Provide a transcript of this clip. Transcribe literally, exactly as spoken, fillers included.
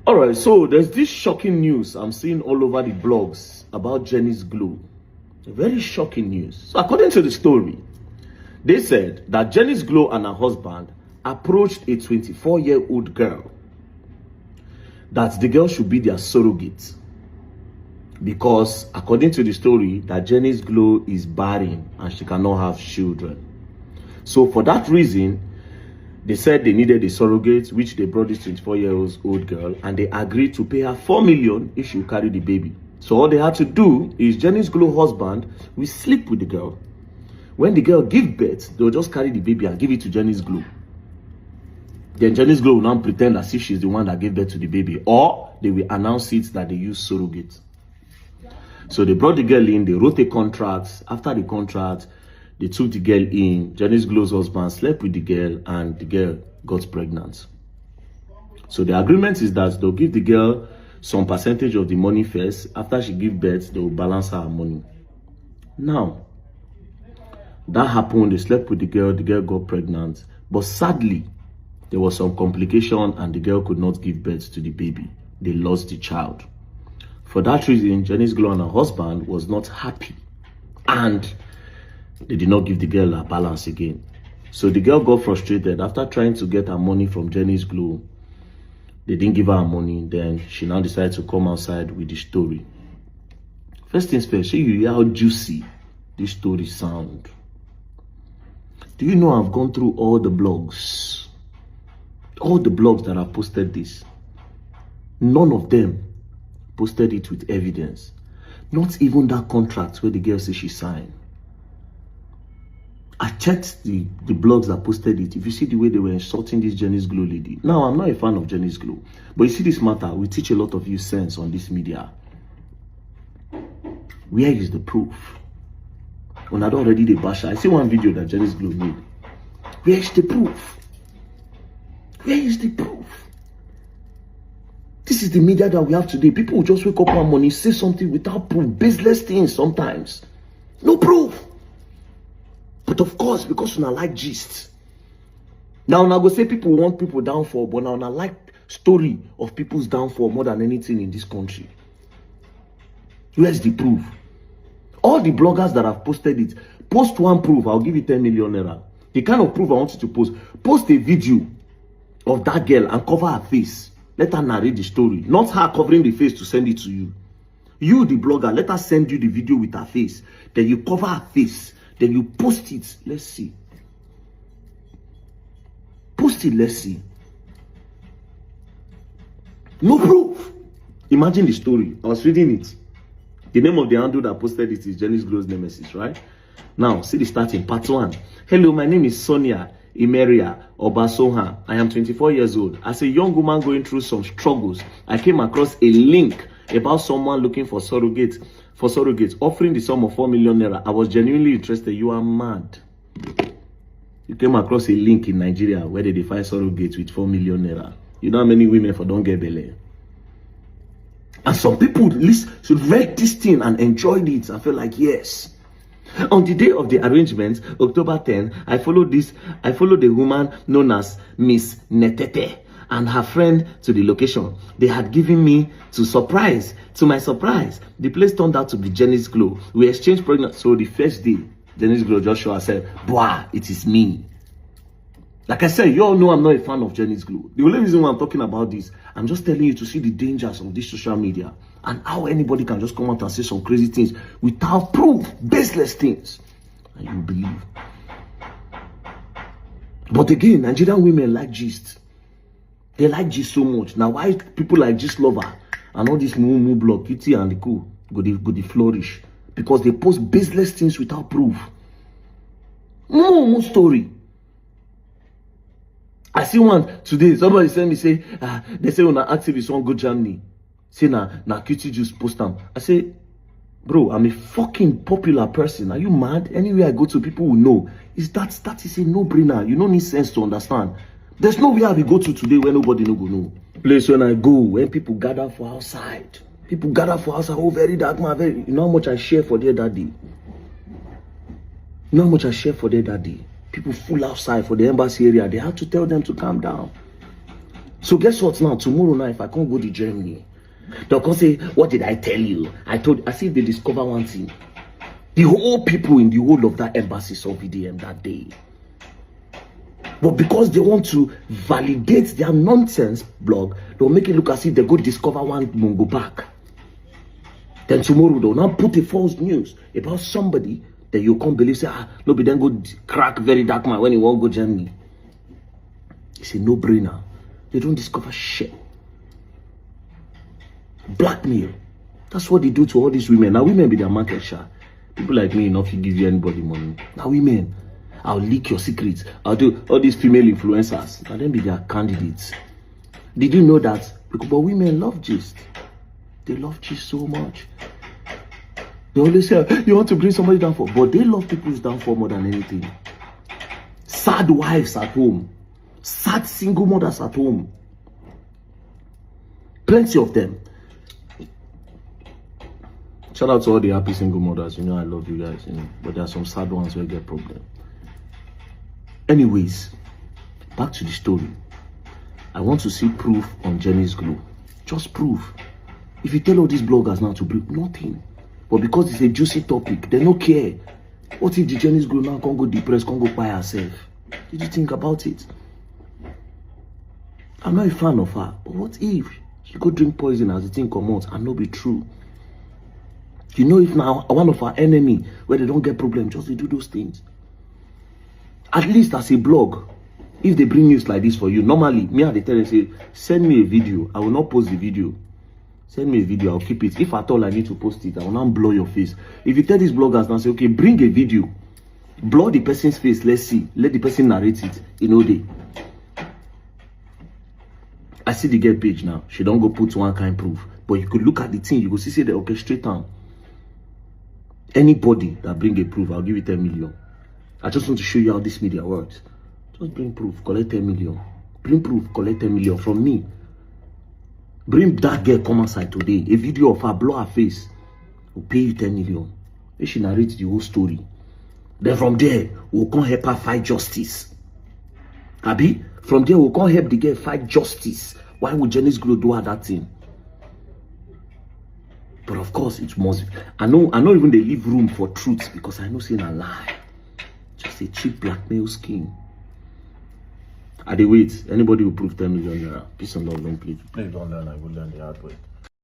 All right, so there's this shocking news I'm seeing all over the blogs about Jenny's Glow. Very shocking news. So, according to the story, they said that Jenny's Glow and her husband approached a twenty-four year old girl that the girl should be their surrogate because, according to the story, that Jenny's Glow is barren and she cannot have children. So, for that reason, they said they needed a surrogate, which they brought this twenty-four year old girl, and they agreed to pay her four million if she carry the baby. So all they had to do is Jenny's Glow husband will sleep with the girl. When the girl give birth, they'll just carry the baby and give it to Jenny's Glow. Then Jenny's Glow will now pretend as if she's the one that gave birth to the baby, or they will announce it that they use surrogate. So they brought the girl in, they wrote a contract. After the contract, they took the girl in. Jenny's Glow's husband slept with the girl, and the girl got pregnant. So the agreement is that they'll give the girl some percentage of the money first. After she give birth, they will balance her money. Now, that happened. They slept with the girl. The girl got pregnant. But sadly, there was some complication, and the girl could not give birth to the baby. They lost the child. For that reason, Jenny's Glow and her husband was not happy, and they did not give the girl her balance again. So the girl got frustrated after trying to get her money from Jenny's Glow. They didn't give her her money. Then she now decided to come outside with the story. First things first, shey you hear how juicy this story sound? Do you know I've gone through all the blogs? All the blogs that have posted this, none of them posted it with evidence. Not even that contract where the girl says she signed. I checked the, the blogs that posted it. If you see the way they were insulting this Jenny's Glow lady. Now, I'm not a fan of Jenny's Glow. But you see this matter, we teach a lot of you sense on this media. Where is the proof? Una don already dey bash her. I see one video that Jenny's Glow made. Where is the proof? Where is the proof? This is the media that we have today. People will just wake up one morning, say something without proof, baseless things sometimes. No proof. But of course, because una like gist. Now, una go say people want people downfall, but now una like story of people's downfall more than anything in this country. Where's the proof? All the bloggers that have posted it, post one proof, I'll give you ten million naira. The kind of proof I want you to post, post a video of that girl and cover her face. Let her narrate the story, not her covering the face to send it to you. You, the blogger, let her send you the video with her face. Then you cover her face. Then you post it. Let's see. Post it, let's see. No proof. Imagine the story. I was reading it. The name of the handle that posted it is Jenny's Glow's Nemesis, right? Now, see the starting, part one. "Hello, my name is Sonia Imeria Obasohan. I am twenty-four years old. As a young woman going through some struggles, I came across a link about someone looking for surrogate, for surrogates, offering the sum of four million naira. I was genuinely interested." You are mad. You came across a link in Nigeria where they dey find surrogate with four million naira. You know how many women for don get belle? And some people list, should read this thing and enjoyed it and feel like, yes. On the day of the arrangement, October ten, I followed this, I followed a woman known as Miss Netete and her friend to the location. They had given me to surprise. To my surprise, the place turned out to be Jenny's Glow. We exchanged pregnant. So the first day, Jenny's Glow just show herself. Boah, it is me. Like I said, you all know I'm not a fan of Jenny's Glow. The only reason why I'm talking about this, I'm just telling you to see the dangers of this social media and how anybody can just come out and say some crazy things without proof, baseless things. And you believe. But again, Nigerian women like gist. They like gist so much. Now, why people like Gist Lover and all this Moo Moo blog, Kitty and the co, go dey, go dey flourish? Because they post baseless things without proof. Moo Moo story. I see one today. Somebody send me say, ah, they say una activist wan go Germany. Say na, na Q T Juice post am. I say, bro, I'm a fucking popular person. Are you mad? Anywhere I go to, people will know. Is that, that is a no-brainer. You no need sense to understand. There's nowhere I will go to today where nobody no go know. Place when I go, when people gather for outside. People gather for outside. Oh, very dark man. Very, you know how much I share for there that day? You know how much I share for there that day? People full outside for the embassy area. They had to tell them to calm down. So guess what now? Tomorrow now, if I can't go to Germany, they'll come say, "What did I tell you?" I told, I see they discover one thing. The whole people in the whole of that embassy saw V D M that day. But because they want to validate their nonsense blog, they'll make it look as if they go discover one Mungo back. Then tomorrow they'll now put a false news about somebody that you can't believe. Say, "Ah, no, be then go crack very dark man when he won't go Germany." It's a no-brainer. They don't discover shit. Blackmail. That's what they do to all these women. Now women be their market share. People like me, not give you anybody money. Now women, I'll leak your secrets. I'll do all these female influencers. Now them be their candidates. Did you know that? Because but women love gist. They love gist so much. They always say, "You want to bring somebody down for," but they love people's downfall more than anything. Sad wives at home, sad single mothers at home. Plenty of them. Shout out to all the happy single mothers. You know, I love you guys, you know, but there are some sad ones who get problem. Anyways, back to the story. I want to see proof on Jenny's Glow. Just proof. If you tell all these bloggers now to bring nothing, but because it's a juicy topic, they no care. What if the Jenny's Glow now can't go depressed, can't go by herself? Did you think about it? I'm not a fan of her, but what if she go drink poison as the thing come out and no be true? You know, if now one of our enemy where they don't get problem, just dey do those things. At least as a blog, if they bring news like this for you, normally me I dey tell them say, "Send me a video. I will not post the video. Send me a video. I'll keep it. If at all I need to post it, I will not blow your face." If you tell these bloggers now, say, "Okay, bring a video, blow the person's face. Let's see. Let the person narrate it." You know they. I see the girl page now. She don't go put one kind proof, but you could look at the thing. You go see say they orchestrate am. Anybody that bring a proof, I'll give you ten million. I just want to show you how this media works. Just bring proof, collect ten million. Bring proof, collect ten million from me. Bring that girl come outside today. A video of her, blow her face. We'll pay you ten million. If she narrates the whole story. Then from there, we'll come help her fight justice. Abi, from there, we'll come help the girl fight justice. Why would Jenny's Glow do her that thing? But of course, it must. I know, I know even they leave room for truth because I know saying a lie. Just a cheap blackmail scheme. I dey wait. Anybody will prove ten million naira. Peace and love, don't play. Please don't learn. I will learn the hard way.